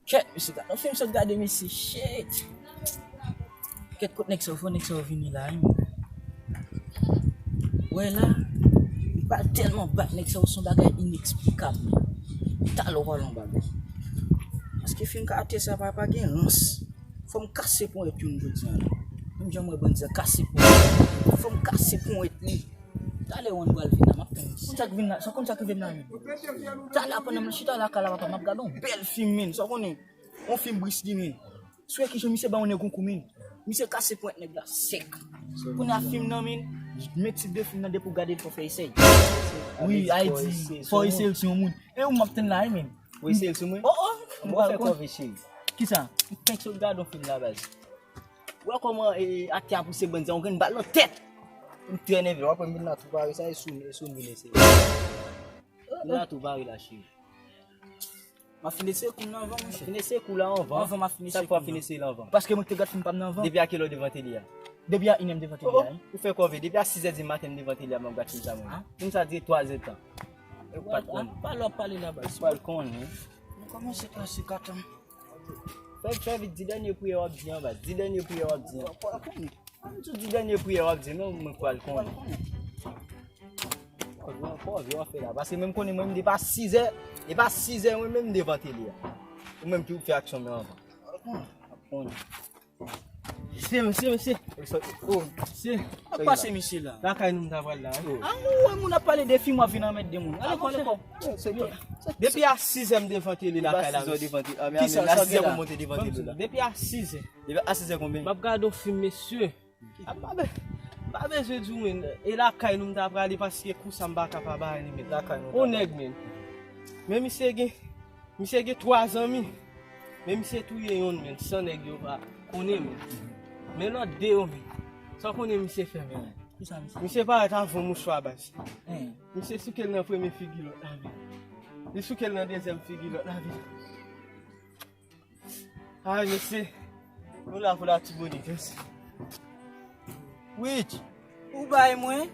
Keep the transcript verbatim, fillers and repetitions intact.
Kèt, mesye, gade yon fim sot gade, mesye, shit. Kèt, kot nèg sa yo, fò nèg sa yo vini la, wi. Wè la, li pral tèlman bat nèg sa yo, se yon bagay ineksplikab. Talè w pral yon bagay. Paske fim karaktè sa pa, pa gen rans. Fò m kase ponyèt youn jodi a la. Menm jan m wè bandi a kase ponyèt. Fò m kase ponyèt li. Talè Wan pral vin la, m ap tann. Konn sa k vin la, sa konn sa k rive m la menm. Talè pandan m chita lakay la, papa, m ap gade yon bèl fim, men. Sa w konnen? Yon fim bris li, men. Swè kijan misye ba yon nèg yon kou, men. Misye kase ponyèt nèg la sèk. Kounye a fim nan, men, men tit de fim nan depi w gade l fò fè esèy. Wi, Ayiti, fò esèy l sou yon moun. E ou m ap tann la, wi, men. Fò esèy l sou mwen? Oh, oh. Mwen fè kòve, cheri. Kisa? M fenk sot gade yon fim la, baz. Ou wè kòman, e, aktè a pouse bandi a yon grenn bal nan tèt? M trè nève, w ap wè m vin la tou pare, sa e sou, e sou mwen eseye. M la tou pare la, cheri. M ap fin eseye kou m nan anvan, monchè. Fin eseye kou la anvan. Anvan m ap fin eseye kou m nan. Sa k fè w ap fin eseye l anvan? Paske mwen te gad fim pa m nan anvan. Depi a kilè w devan tele a? Depi a inè m devan tele a, wi. Ou fè kòve, depi a sizè di maten m devan tele a, m ap gad fim sa mwen. Fim sa dire twazè tan. E ou pa t konnen. Pa lè w ap pale la, baz. Ou pa t konnen. Nou kòmanse kase kat an. Fè, fè vit, di dènye priyè w ap di an, baz. Di dènye priyè w ap di an. Ann di, di dènye priyè w ap di, non, mwen pral konnen. Kòve w fè la. Paske menm konnen mwen, m depi a sizè, depi a sizè, mwen menm devan tele a. Ou menm ki ou fè aksyon men anvan. Ap konnen. Mesye, mesye, mesye. Oh, mesye. Sa k pase misye la? Lakay nou m ta pral la, wi. A, ou wè moun ap pale de fim, w ap vin anmède moun. Ale kò, ale kò. Depi a sizè m devan tele lakay la. Depi a sizè w devan tele. A, men, a sizè konbyen w te devan tele la? Depi a sizè. Depi a sizè konbyen? M ap gade yon fim, mesye. A, pa be-, pa bezwen di w, men. E lakay nou m ta prale paske kou sa m pa ka pa bay li, men. Lakay nou. Yon nèg, men. Men misye gen, misye gen twa zanmi. Men misye touye yonn, men, san nèg yo pa konnen, men. Men lòt de yo, men. Sa w konnen misye fè, men? Kisa misye? Misye parèt avè yon mouchwa, baz. Misye souke l nan premye figi lòt la, men. Li souke l nan dezyèm figi lòt la, men. Ay, mesye. Nou la pou Latibonit, mesye. Wich, ou bay mwen?